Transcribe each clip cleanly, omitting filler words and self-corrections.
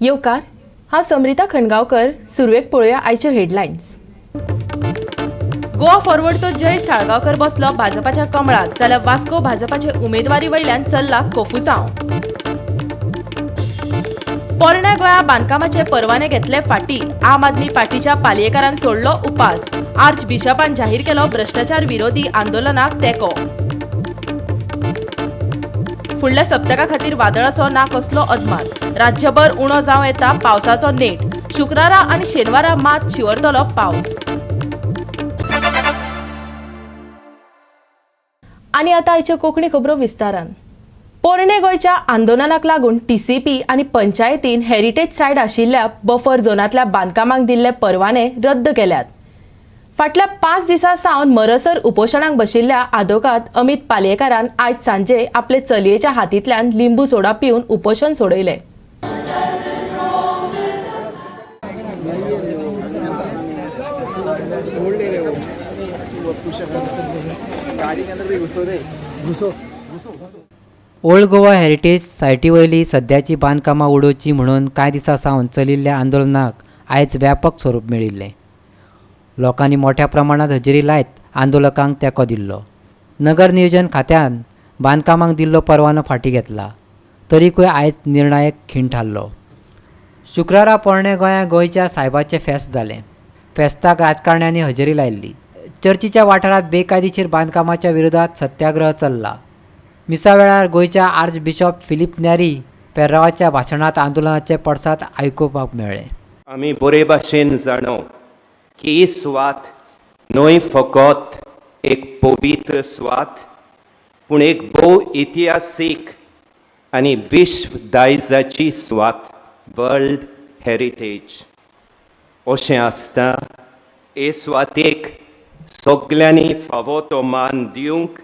येवकार. हांव समरिता खणगांवकर. सुरवेक पळोवया आयच्यो हेडलायन्स. गोवा फॉरवर्डचो जयेश साळगांवकर बसलो भाजपाच्या कमळात, जाल्यार वास्को भाजपाचे उमेदवारी वयल्यान चल्ला कोफुसांव. पोरण्या गोंया बांदकामाचे परवाने घेतले फाटी. आम आदमी पार्टीच्या पालयेकारान सोडलो उपास. आर्च बिशपान जाहीर केलो भ्रष्टाचार विरोधी आंदोलनाक तेंको. फुडल्या सप्तका खातीर वादळाचो ना कसलो अदमास. राज्यभर उणो जावं येता पावसाचो नेट. शुक्रारा आनी शेनवारा मात शिंवरतलो पावस. आनी आतां आयच्यो कोंकणी खबरो विस्तारान. पोरणे गोंयच्या आंदोलनाक लागून टीसीपी आनी पंचायतीन हेरिटेज सायट आशिल्ल्या बफर झोनांतल्या बांदकामांक दिल्ले परवाने रद्द केल्यात. फाटल्या 5 दिसां सावन मरसर उपोशणाक बशिल्ल्या आदोगाद अमित पालयेकारान आयज सांजे आपले चलयेच्या हातींतल्यान लिंबू सोडा पिवन उपोशण सोडयलें. ओल्ड गोवा हेरिटेज सायटी वयली सद्याची बांदकामां उडोवची म्हणून कांय दिसां सावन चलिल्ल्या आंदोलनाक आयज व्यापक स्वरूप मेळिल्लें. लोकांनी मोठ्या प्रमाणात हजेरी लायत आंदोलकांक तेंको दिल्लो. नगर नियोजन खात्यान बांदकामांक दिल्लो परवानो फाटीं घेतला, तरीकूय आयज निर्णायक खीण थारलो. शुक्रारा पोरणे गोंया गोंयच्या सायबाचें फेस्त जालें. फेस्ताक राजकारण्यांनी हजेरी लायिल्ली. चर्चीच्या वाठारांत बेकायदेशीर बांदकामाच्या विरोधात सत्याग्रह चल्ला. मिसा वेळार गोंयच्या आर्च बिशप फिलीप न्यारी पेर्रावाच्या भाशणांत आंदोलनाचे पडसाद आयकुपाक मेळ्ळे. आमी बरे भाशेन जाणो की ही सुवात न्हय फकत एक पवित्र सुवात, पूण एक भोव इतिहासीक आनी विश्व दायजाची सुवात, वर्ल्ड हेरिटेज. अशें आसता हे सुवातेक सगल्यांनी फावो तो मान दिवंक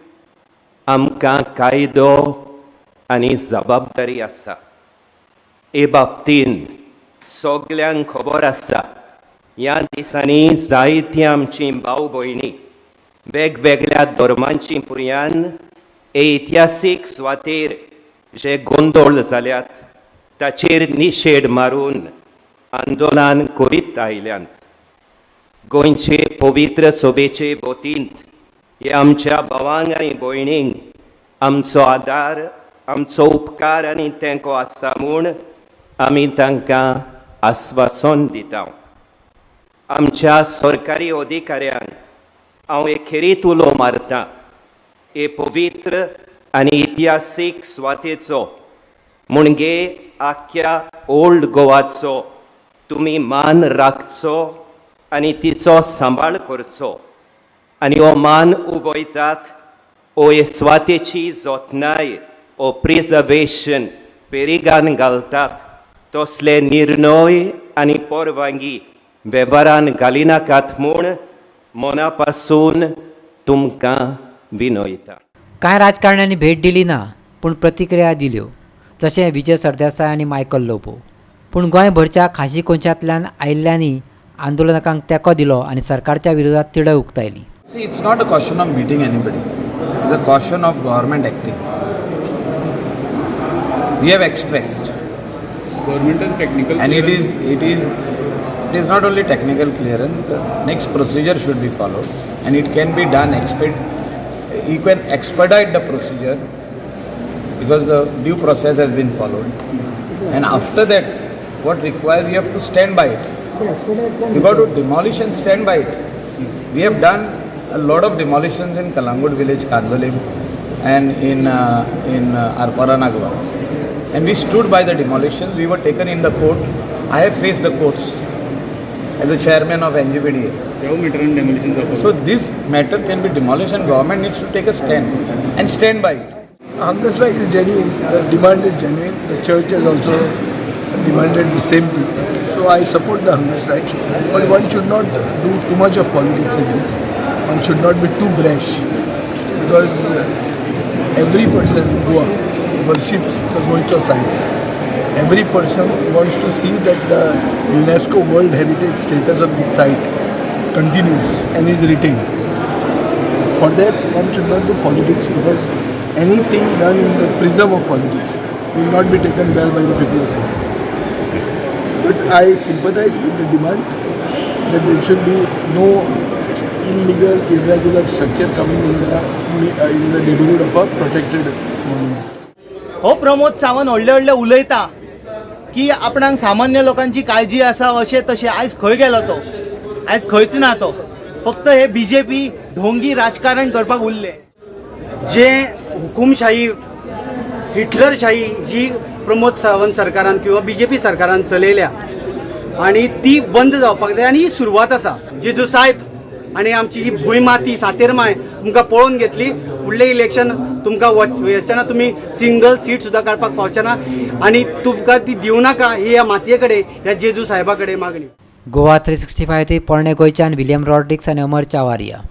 आमकां कायदो आनी जबाबदारी आसा. हे बाबतीन सगल्यांक खबर आसा, ह्या दिसांनी जायतीं आमचीं भाव भयणी वेगवेगळ्या धर्मांची भुरग्यान हे इतिहासीक सुवातेर जे गोंदळ जाल्यात ताचेर निशेड मारून आंदोलन करीत आयल्यांत. गोंयचे पवित्र सभेचे वतींत हे आमच्या भावांक आनी भयणींक आमचो आदार, आमचो उपकार आनी तेंको आसा म्हूण आमी तांकां आस्वासन दिता. आमच्या सरकारी अधिकाऱ्यांक हांव एक खेरीत उलो मारता, हे पवित्र आनी इतिहासीक सुवातेचो म्हणजे आख्ख्या ओल्ड गोवाचो तुमी मान राखचो आनी तिचो सांबाळ करचो आनी हो मान उबयतात ओ हे सुवातेची जतनाय ओ प्रिजर्वेशन पेरिगान घालतात तसले निर्णय आनी परवानगी वेव्हारान घालिनाकात म्हूण मना पासून तुमकां विनयता. कांय राजकारण्यांनी भेट दिली ना, पूण प्रतिक्रिया दिल्यो, जशें विजय सरदेसाय आनी मायकल लोबो. पूण गोंयभरच्या खाशी कोनशांतल्यान आयिल्ल्यांनी आंदोलकांक तेंको दिलो आनी सरकारच्या विरोधात तिडक उक्तायली. See, it's not a question of meeting anybody. It's a question of government acting. We have expressed, Government technical and it is not only technical clearance. The next procedure should be followed, and it can be done. You can expedite the procedure because the due process has been followed, and after that, what requires, you have to stand by it. You got to demolish and stand by it. We have done a lot of demolitions in Calangute village, Candolim, and in Arpora Nagwa. And we stood by the demolitions. We were taken in the court. I have faced the courts as a chairman of NGBDA. त्या मिटरान demolition जावपाक. So this matter can be demolished and government needs to take a stand and stand by it. Hunger strike is genuine, the demand is genuine. The church has also demanded the same thing. So I support the hunger strike. But one should not do too much of politics in this. One should not be too brash because every person in Goa worships the Goicho site. Every person wants to see that the UNESCO World Heritage status of this site continues and is retained. For that, one should not do politics because anything done in the prism of politics will not be taken well by the people of Goa. But I sympathise with the demand that there should be no illegal, irregular structure coming in the neighborhood of a protected monument. हो प्रमोद सावंत व्हडले व्हडले उलयता की आपणाक सामान्य लोकांची काळजी आसा अशें तशें. आयज खंय गेलो तो? आयज खंयच ना तो. फक्त हे बीजेपी ढोंगी राजकारण करपाक उरले. जे हुकुमशाही, हिटलरशाही जी प्रमोद सावंत सरकारान किंवा बीजेपी सरकारान चलयल्या आनी ती बंद जावपाक जाय आनी ही सुरवात आसा. जेजू साहेब आनी आमची ही भूंय माती सातेरमाय तुमकां पळोवन घेतली. फुडलें इलेक्शन तुमकां वचना, तुमी सिंगल सीट सुद्दां काडपाक पावचे ना आनी तुमकां ती दिवं नाका ही ह्या मातये कडेन, ह्या जेजू साहेबा कडेन मागणी. गोवा 365 थंय पोरणे गोंयच्यान विलियम रॉड्रिक्स आनी अमर चावारिया.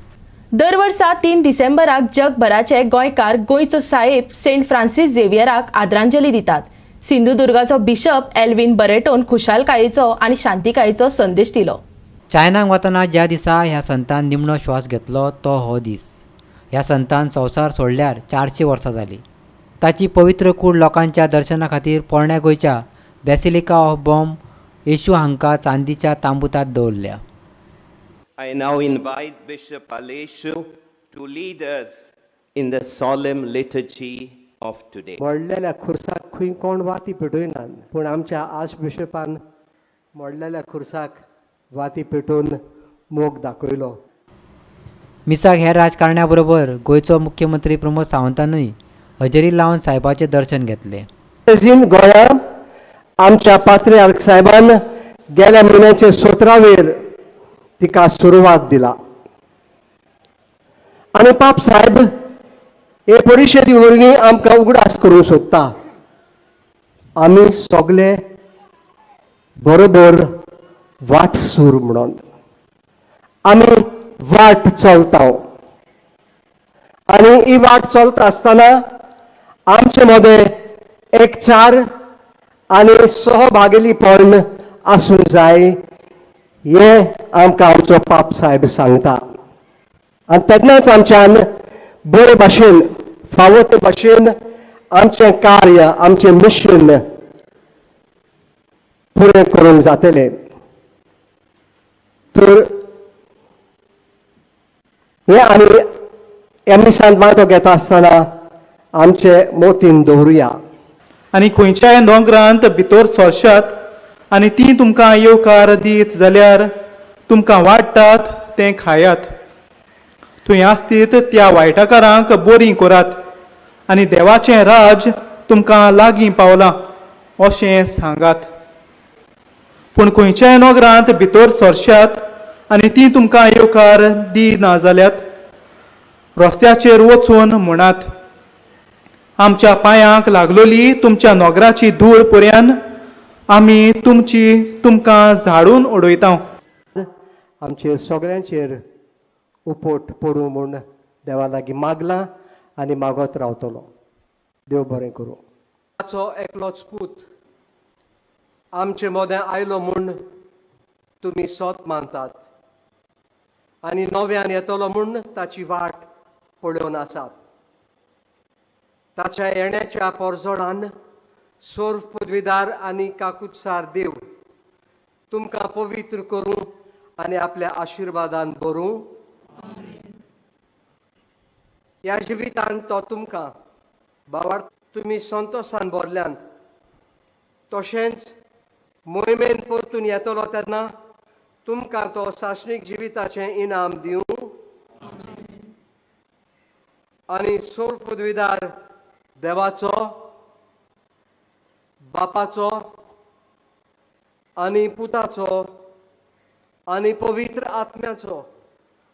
दर वर्सा 3 डिसेंबराक जगभराचे गोंयकार गोंयचो साहेब सेंट फ्रांसीस झेवियराक आदरांजली दितात. सिंधुदुर्गाचो बिशप एल्विन बरेटोन खुशालकायेचो आनी शांतिकायेचो संदेश दिलो. चायनाक वतना ज्या दिसा ह्या संतान निमणो श्वास घेतलो तो हो दीस. ह्या संतान संवसार सोडल्यार 400 वर्सां जालीं. ताची पवित्र कूड लोकांच्या दर्शना खातीर पोरण्या गोंयच्या बॅसिलिका ऑफ बॉम येशू हांकां चांदीच्या तांबुतांत दवरल्या. I now invite Bishop Aleshu to lead us in the solemn liturgy of today. मोडलेल्या खुर्साक खंय कोण वाती पेटयनात, पूण आमच्या आर्चबिशपान मोडलेल्या खुर्साक वाती पेटोवन मोग दाखयलो. मिसाक हेर राजकारण्या बरोबर गोंयचो मुख्यमंत्री प्रमोद सावंतानूय हजेरी लावन साहेबाचें दर्शन घेतलें. इन गोंया आमच्या पात्रियार्क साहेबान गेल्या म्हयन्याचे 17वेर तिका सुरवात दिला आनी पाप साहेब हे परिशदी वरवीं आमकां उगडास करूंक सोदता, आमी सगले बरोबर वाटसूर म्हणून आमी वाट चलता आनी ही वाट चलता आसतना आमचे मदें एकचार आनी सहभागेलीपण आसूंक जाय हें आमकां आमचो पाप साहेब सांगता. आनी तेन्नाच आमच्यान बरे भाशेन, फावो ते भाशेन आमचें कार्य, आमचें मिशन पुरें करूंक जातलें. तर हें आमी ह्या मिसांत वांटो घेता आसतना आमचे मोतीन दवरुया. आनी खंयच्याय नोगरांत भितर सरशात आनी ती तुमकां येवकार दीत जाल्यार तुमकां वाडटात तें खायात. थंय आसतीत त्या वायटकारांक बरीं करात आनी देवाचें राज तुमकां लागीं पावलां अशें सांगात. पूण खंयच्याय नोगरांत भितर सरशात आनी ती तुमकां येवकार दिना जाल्यात रस्त्याचेर वचून म्हणात, आमच्या पांयांक लागलोली तुमच्या नोगराची धूळ पर्यान आमी तुमची तुमकां झाडून उडयता. आमचेर सगळ्यांचेर उपोट पडूं म्हूण देवा लागीं मागलां आनी मागत रावतलो. देव बरें करूं. ताचो एकलोच पूत आमचे मोदें आयलो म्हूण तुमी सोत मानतात आनी नव्यान येतलो म्हूण ताची वाट पळोवन आसात. ताच्या येण्याच्या पोरजोडान सोर्व पदवीदार आनी काकुत्सार देव तुमकां पवित्र करूं आनी आपल्या आशिर्वादान भरूं. ह्या जिवितान तो तुमकां बाबार तुमी संतोशान भरल्यात, तशेंच मोहिमेन परतून येतलो तेन्ना तुमकां तो सासणीक जिविताचें इनाम दिवं आनी सोर पदवीदार देवाचो, बापाचो आनी पुताचो आनी पवित्र आत्म्याचो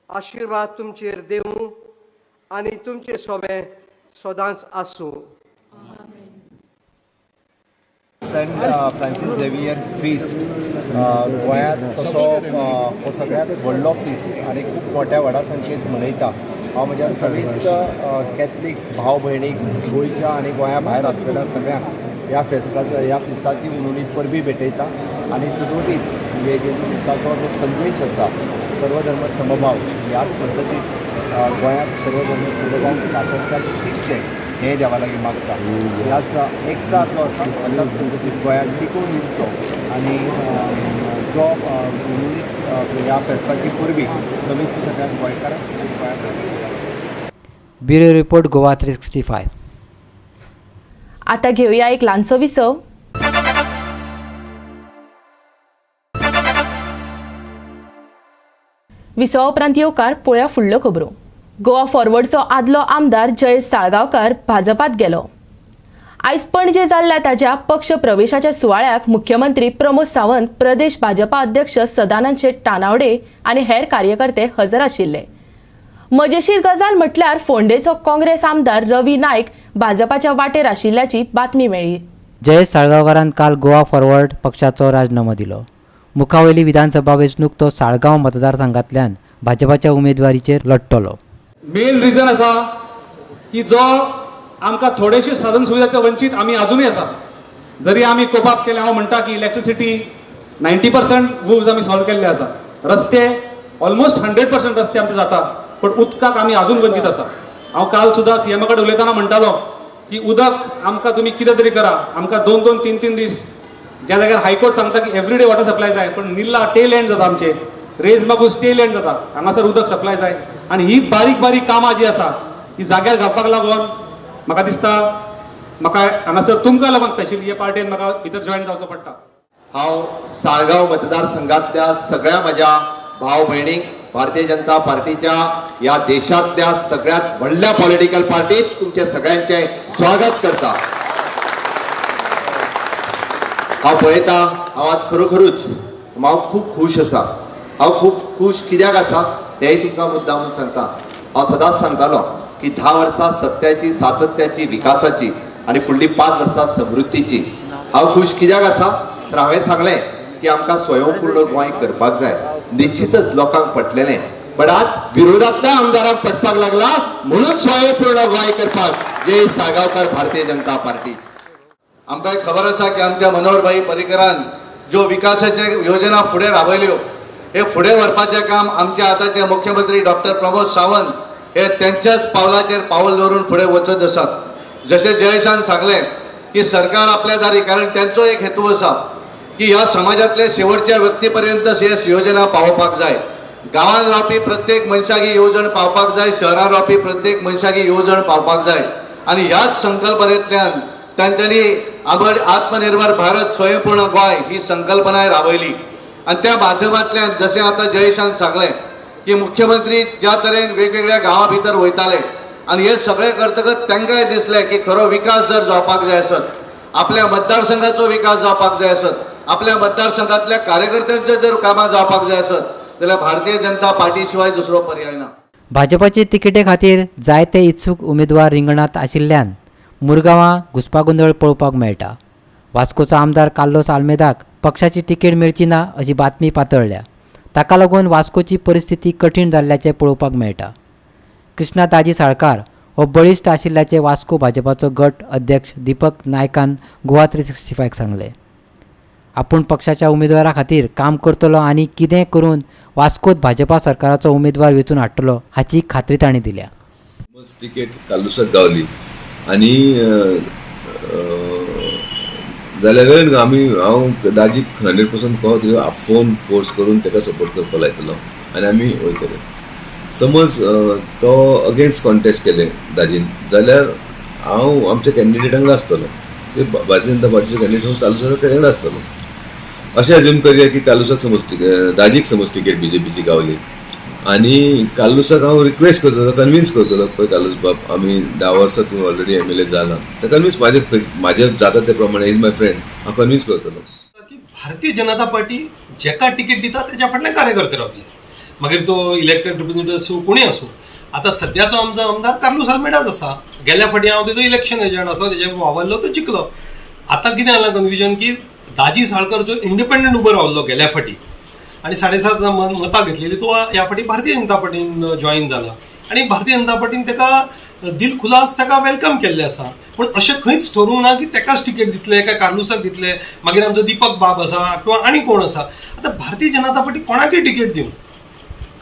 आशिर्वाद तुमचेर देवूं आनी तुमचे सोबें सदांच आसूं. सेंट फ्रांसीस झेवियर फिस्ट गोंयांत तसो हो सगळ्यांत व्हडलो फिस्ट आनी खूब मोठ्या व्हडा संख्येन मनयता. हांव म्हज्या समेस्त कॅथलीक भाव भयणीक गोंयच्या आनी गोंया भायर आसलेल्या सगळ्यांक ह्या फेस्ताची ह्या फिस्ताची उणुणीत परबी भेटयता आनी सुरवातीत जेजू क्रिस्ताचो जो संदेश आसा सर्वधर्म समभाव ह्याच पद्दतीन गोंयांत सर्वधर्म समभाव सातत्यान टिकचें हें देवा लागीं मागता. ह्याच एकचार जो आसा अशाच पद्दतीन गोंयांत टिकून उरचो. आनी जो ह्या फेस्ताची परबी समेस्त सगळ्या गोंयकारांक गोंया. Bureau report, Goa 365. आता घेऊया एक ल्हानसो विसव. विसवा उपरांत येवकार. पळोवया फुडल्यो खबरो. गोवा फॉरवर्डचो आदलो आमदार जयेश साळगांवकार भाजपात गेलो. आयज पणजे जाल्ल्या ताज्या पक्ष प्रवेशाच्या सुवाळ्याक मुख्यमंत्री प्रमोद सावंत, प्रदेश भाजपा अध्यक्ष सदानंद शेट तानावडे आनी हेर कार्यकर्ते हजर आशिल्ले. मजेशीर गजाल म्हटल्यार फोंडेचो काँग्रेस आमदार रवी नायक भाजपाच्या वाटेर आशिल्ल्याची बातमी मेळ्ळी. जयेश साळगांवकारान काल गोवा फॉरवर्ड पक्षाचो राजीनामो दिलो. मुखावयली विधानसभा वेंचणूक तो साळगांव मतदारसंघांतल्यान भाजपाच्या उमेदवारीचेर लढटलो. मेन रिजन आसा की जो आमकां थोडेशी साधन सुविधाचे वंचीत आमी अजुनूय आसा. जरी आमी कोप अप केले, हांव म्हणटा की इलेक्ट्रिसिटी 90% वूव्स आमी सॉल्व केल्ले आसा, रस्ते ऑलमोस्ट 100% रस्ते आमचे जाता, पण उदकाक आमी अजून वंचीत आसा. हांव काल सुद्दां सीएमा कडेन उलयतना म्हणटालो की उदक आमकां तुमी कितें तरी करा, आमकां 2 2 3 3 दीस, ज्या जाग्यार हायकोर्ट सांगता की एवरीडे वॉटर सप्लाय जाय, पण निल्ला टेल एंड जाता, आमचे रेज मागूस टेल एंड जाता, हांगासर उदक सप्लाय जाय. आनी ही बारीक बारीक कामां जी आसा ही जाग्यार घालपाक लागून म्हाका दिसता म्हाका हांगासर तुमकां लागून स्पेशली हे पार्टेन म्हाका भितर जॉयन जावचो पडटा. हांव साळगांव मतदारसंघातल्या सगळ्या म्हज्या भाव भयणींक भारतीय जनता पार्टीच्या ह्या देशांतल्या सगळ्यात व्हडल्या पॉलिटिकल पार्टीत तुमचे सगळ्यांचे स्वागत करता. हांव पळयता, हांव आज खरोखरूच हांव खूब खूश आसा. हांव खूब खूश कित्याक आसा तेंय तुमकां मुद्दाम सांगता. हांव सदांच सांगतालो की 10 वर्सां सत्याची, सातत्याची, विकासाची आनी फुडली 5 वर्सां समृद्धीची. हांव खूश कित्याक आसा तर हांवें सांगलें की आमकां स्वयंपूर्ण गोंय करपाक जाय. निश्चितच लोकांक पटलेलें, बट आज विरोधांतल्या आमदारांक पटपाक लागला, म्हणून स्वयंपूर्ण गोंय करपाक जय साळगांवकार भारतीय जनता पार्टी. आमकां खबर आसा की आमच्या मनोहर भाई पर्रीकरान ज्यो विकासाचे योजना फुडें राबयल्यो, हे फुडें व्हरपाचें काम आमचे आतांचे मुख्यमंत्री डॉक्टर प्रमोद सावंत हे तेंच्याच पावलाचेर पावल दवरून फुडें वचत आसात. जशें जयेशान सांगलें की सरकार आपल्या दारी, कारण तेंचो एक हेतू आसा की ह्या समाजांतल्या शेवटच्या व्यक्ती पर्यंत हे योजना पावोवपाक जाय. गांवांत रावपी प्रत्येक मनशाक ही येवजण पावपाक जाय, शहरांत रावपी प्रत्येक मनशाक ही येवजण पावपाक जाय. आनी ह्याच संकल्पनेंतल्यान तांच्यांनी आत्मनिर्भर भारत स्वयंपूर्ण गोंय ही संकल्पनाय राबयली. आनी त्या माध्यमांतल्यान जशें आतां जयेशान सांगलें की मुख्यमंत्री ज्या तरेन वेगवेगळ्या गांवां भितर वयताले आनी हे सगळें करतकच तांकांय दिसलें की खरो विकास जर जावपाक जाय आसत, आपल्या मतदारसंघाचो विकास जावपाक जाय आसत, आपल्या मतदारसंघातल्या कार्यकर्त्यांचे जर कामां जावपाक जाय आसत जाल्यार भारतीय जनता पार्टी शिवाय दुसरो पर्याय ना. भाजपाचे तिकेटे खातीर जायते इत्सूक उमेदवार रिंगणांत आशिल्ल्यान मुरगांवां घुस्पागोंदळ पळोवपाक मेळटा. वास्कोचो आमदार कार्लोस आल्मेदाक पक्षाची तिकेट मेळची ना अशी बातमी पातळ्ळ्या. ताका लागून वास्कोची परिस्थिती कठीण जाल्ल्याचें पळोवपाक मेळटा. कृष्णा दाजी साळकार हो बळिश्ट आशिल्ल्याचें वास्को भाजपाचो गट अध्यक्ष दीपक नायकान गोवा 365 सांगलें. आपूण पक्षाच्या उमेदवारा खातीर काम करतलो आनी कितें करून वास्कोत भाजपा सरकाराचो उमेदवार वेंचून हाडटलो हाची खात्री तांणी दिल्या. तिकेट कार्लुसाक गावली आनी जाल्यार आमी हांव दाजीक 100% कहो आफोवन फोर्स करून ताका सपोर्ट करपाक लायतलो आनी आमी वयतले. समज तो अगेन्स्ट कॉन्टेस्ट केले दाजीन जाल्यार हांव आमच्या कॅन्डिडेटांक आसतलो, भारतीय जनता पार्टीचे कॅन्डिडेट समज कार्लुसाक वांगडा आसतलो. अशें अज्यूम करया की कार्लुसाक समज दाजीक समज तिकेट बीजेपीची गावली आनी कार्लुसाक हांव रिक्वेस्ट करतलो, कन्विन्स करतलो, पळय कार्लूस बाब आमी 10 वर्सां तूं ऑलरेडी एमएलए जाला, ते कन्विन्स म्हाजे जाता ते प्रमाणे is my friend, हांव कन्विन्स करतलो. की भारतीय जनता पार्टी जेका तिकेट दिता तेच्या फाटल्यान कार्यकर्ते रावतले, मागीर तो इलेक्टेड रिप्रेझेंटेटिव्ह आसूं कोणूय आसूं. आतां सद्याचो आमचो आमदार कार्लूस आल्मेदाच आसा, गेल्या फावटी हांव तेजो इलेक्शन एजंट आसलो, तेजे वावरलो तो जिखलो. आतां कितें जालां कन्फ्युजन की दाजी साळकर जो इंडिपेंडंट उबो रावल्लो गेल्या फावटी आनी 7.5 मतां घेतलेली, तो ह्या फावटी भारतीय जनता पार्टीन जॉईन जाला आनी भारतीय जनता पार्टीन ताका दिल खुलास ताका welcome केल्लें आसा. पूण अशें खंयच ठरोवंक ना की ताकाच तिकेट दितले काय कार्लुसाक दितले, मागीर आमचो दीपक बाब आसा किंवा आनी कोण आसा. आतां भारतीय जनता पार्टी कोणाकय तिकेट दिवं,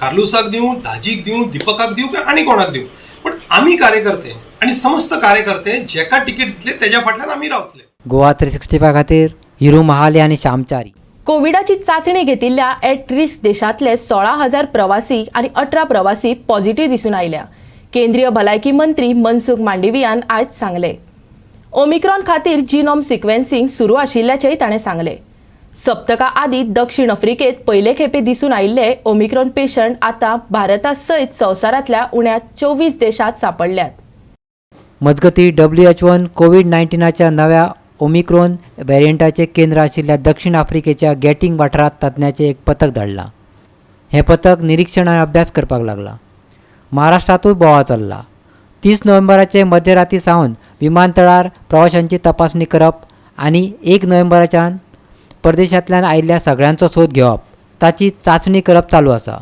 कार्लुसाक दिवं, दाजीक दिवं, दीपकाक दिवं किंवा आनी कोणाक दिवं, पूण आमी कार्यकर्ते आनी समस्त कार्यकर्ते जेका तिकेट दितले तेज्या फाटल्यान आमी रावतले. गोवा 365 खातीर हिरू महाले आनी श्यामचारी. कोविडाची चाचणी घेतिल्ल्या एट रिस्क देशांतले 16,000 प्रवासी आनी 18 प्रवासी पॉझिटिव्ह दिसून आयल्या. केंद्रीय भलायकी मंत्री मनसुख मांडवियान आयज सांगले. ओमिक्रॉन खातीर जिनोम सिक्वेन्सिंग सुरू आशिल्ल्याचेंय ताणें सांगलें. सप्तका आदीं दक्षिण आफ्रिकेत पयले खेपे दिसून आयिल्ले ओमिक्रॉन पेशंट आतां भारता सयत संवसारांतल्या उण्या 24 देशांत सांपडल्यात. मजगतीं, डब्ल्यूएचओन कोवीड 19च्या नव्या ओमिक्रोन वेरियंटाचें केंद्र आशिल्ल्या दक्षिण आफ्रिकेच्या गॅटिंग वाठारांत तज्ञांचें एक पथक धाडलां. हें पथक निरिक्षण आनी अभ्यास करपाक लागलां. महाराष्ट्रांतूय बोवाळ चल्ला. 30 नोव्हेंबराचे मध्यराती सावन विमानतळार प्रवाशांची तपासणी करप आनी 1 नोव्हेंबराच्यान परदेशांतल्यान आयिल्ल्या सगळ्यांचो सोद घेवप, ताची चांचणी करप चालू आसा.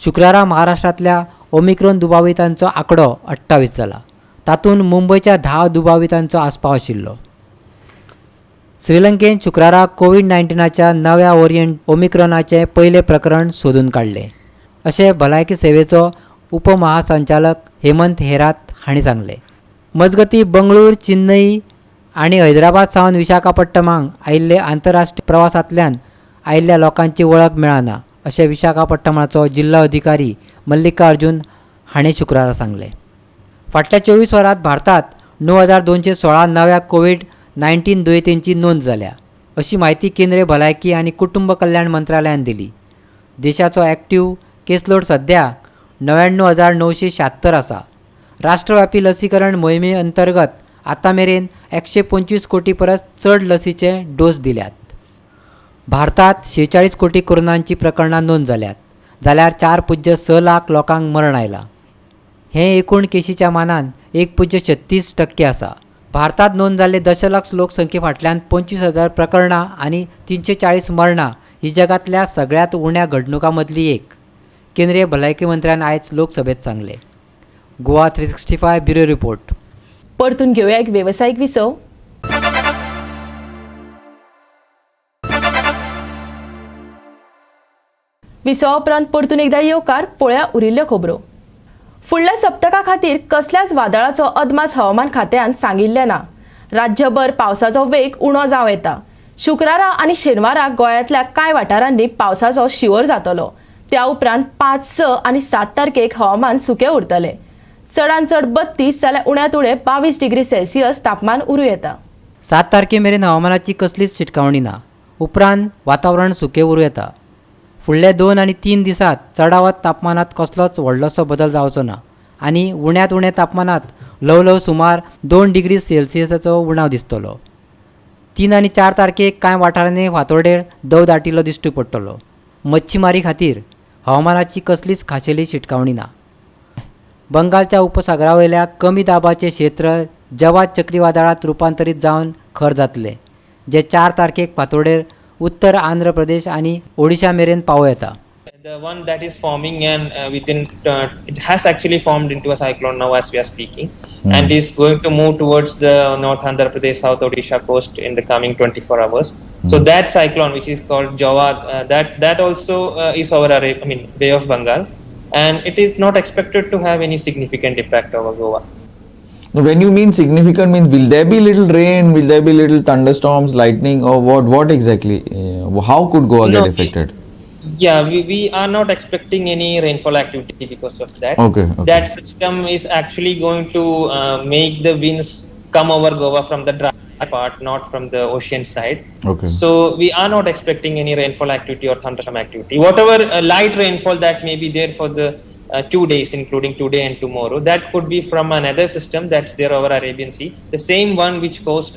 शुक्रारा महाराष्ट्रांतल्या ओमिक्रोन दुबावितांचो आंकडो 28 जाला. तातूंत मुंबयच्या 10 दुबावितांचो आस्पाव आशिल्लो. श्रीलंकेन शुक्रारा कोवीड 19च्या नव्या ओरियंट ओमिक्रॉनाचें पयलें प्रकरण सोदून काडलें, अशें भलायकी सेवेचो उपमहासंचालक हेमंत हेरात हांणी सांगलें. मजगतीं, बंगळूर, चेन्नई आनी हैदराबाद सावन विशाखापट्टणाक आयिल्ले आंतरराष्ट्रीय प्रवासांतल्यान आयिल्ल्या लोकांची वळख मेळना, अशें विशाखापट्टणाचो जिल्लो अधिकारी मल्लिकार्जुन हांणी शुक्रारा सांगलें. फाटल्या 24 वरांत भारतांत 9216 नव्या कोवीड 19 दुयेंतींची नोंद जाल्या, अशी म्हायती केंद्रीय भलायकी आनी कुटुंब कल्याण मंत्रालयान दिली. देशाचो एक्टिव्ह केसलोड सध्या 99,976 आसा. राष्ट्रव्यापी लसीकरण मोहिमे अंतर्गत आतां मेरेन 125 कोटी परस चड लसीचे डोस दिल्यात. भारतांत 46 कोटी कोरोनाची प्रकरणां नोंद जाल्यात, जाल्यार 4.6 लाख लोकांक मरण आयलां. हें एकूण केशीच्या मानान 1.36% आसा. भारतांत नोंद जाल्ले दशलक्ष लोकसंख्ये फाटल्यान 25,000 प्रकरणां आनी 340 मरणां ही जगांतल्या सगळ्यांत उण्या घडणुकां मदली एक, केंद्रीय भलायकी मंत्र्यान आयज लोकसभेत सांगलें. Goa 365 bureau report. परतून घेवया एक वेवसायीक विसव. विसवा उपरांत परतून एकदा येवकार. पळया उरिल्ल्यो खबरो. फुडल्या सप्तका खातीर कसल्याच वादळाचो अदमास हवामान खात्यान सांगिल्लें ना. राज्यभर पावसाचो वेग उणो जावं येता. शुक्रारा आनी शेनवारा गोंयांतल्या कांय वाठारांनी पावसाचो शिंवर जातलो. त्या उपरांत 5, 6 आनी 7 तारखेक हवामान सुकें उरतलें. चडान चड 32 जाल्यार उण्यांत उणें 22 डिग्री सेल्सियस तापमान उरूं येता. 7 तारखे मेरेन हवामानाची कसलीच शिटकावणी ना. उपरांत वातावरण सुकें उरूं येता. फुडले 2 आनी 3 दिसांत चडावत तापमानांत कसलोच व्हडलोसो बदल जावचो ना आनी उण्यांत उणें तापमानांत ल्हव ल्हव सुमार 2 डिग्री सेल्सियसाचो उणाव दिसतलो. 3 आनी 4 तारखेक कांय वाठारांनी फांतोडेर दव दाटिल्लो दिश्टी पडटलो. मच्छीमारी खातीर हवामानाची कसलीच खाशेली शिटकावणी ना. बंगालच्या उपसागरावयल्या कमी दाबाचें क्षेत्र जवाद चक्रीवादळांत रुपांतरीत जावन खर जातलें, जें 4 तारखेक फांतोडेर उत्तर आंध्र प्रदेश आनी ओडिशा मेरेन पावोवं येता. The one that is forming and within it has actually formed into a cyclone now as we are speaking, and is going to move towards the North Andhra Pradesh, South Odisha coast in the coming 24 hours. So that cyclone, which is called Jawad, that also is over Bay of Bengal, and it is not expected to have any significant impact over Goa. Now, when you mean significant, means will there be little rain, will there be little thunderstorms, lightning, or what? What exactly? How could Goa get affected? Yeah, we are not expecting any rainfall activity because of that. Okay. That system is actually going to make the winds come over Goa from the dry part, not from the ocean side. Okay. So we are not expecting any rainfall activity or thunderstorm activity. Whatever light rainfall that may be there for the 2 days, including today and tomorrow, that could be from another system that's there over Arabian Sea, the same one which caused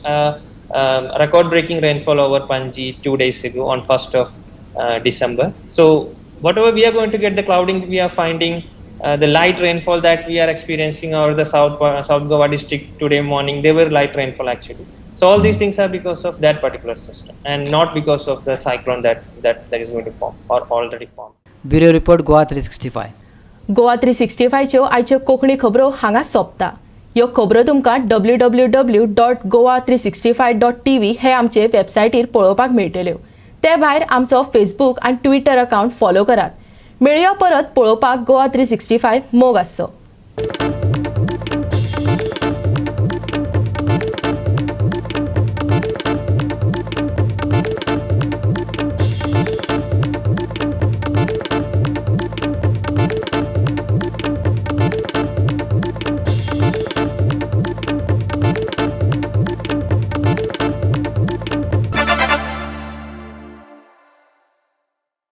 record-breaking rainfall over Panji 2 days ago on 1st of December. So whatever we are going to get, the clouding we are finding, the light rainfall that we are experiencing over the South Goa district today morning, they were light rainfall actually. So all these things are because of that particular system and not because of the cyclone that is going to form or already formed. Bureau Report, Goa 365. Goa 365च्यो आयच्यो कोंकणी खबरो हांगा सोंपता. ह्यो खबरो तुमकां www.goa365.tv हे आमचे वेबसायटीर पळोवपाक मेळटल्यो. ते भायर आमचो फेसबूक आनी ट्विटर अकाउंट फॉलो करात. मेळया परत पळोवपाक गोवा 365. मोग आसचो.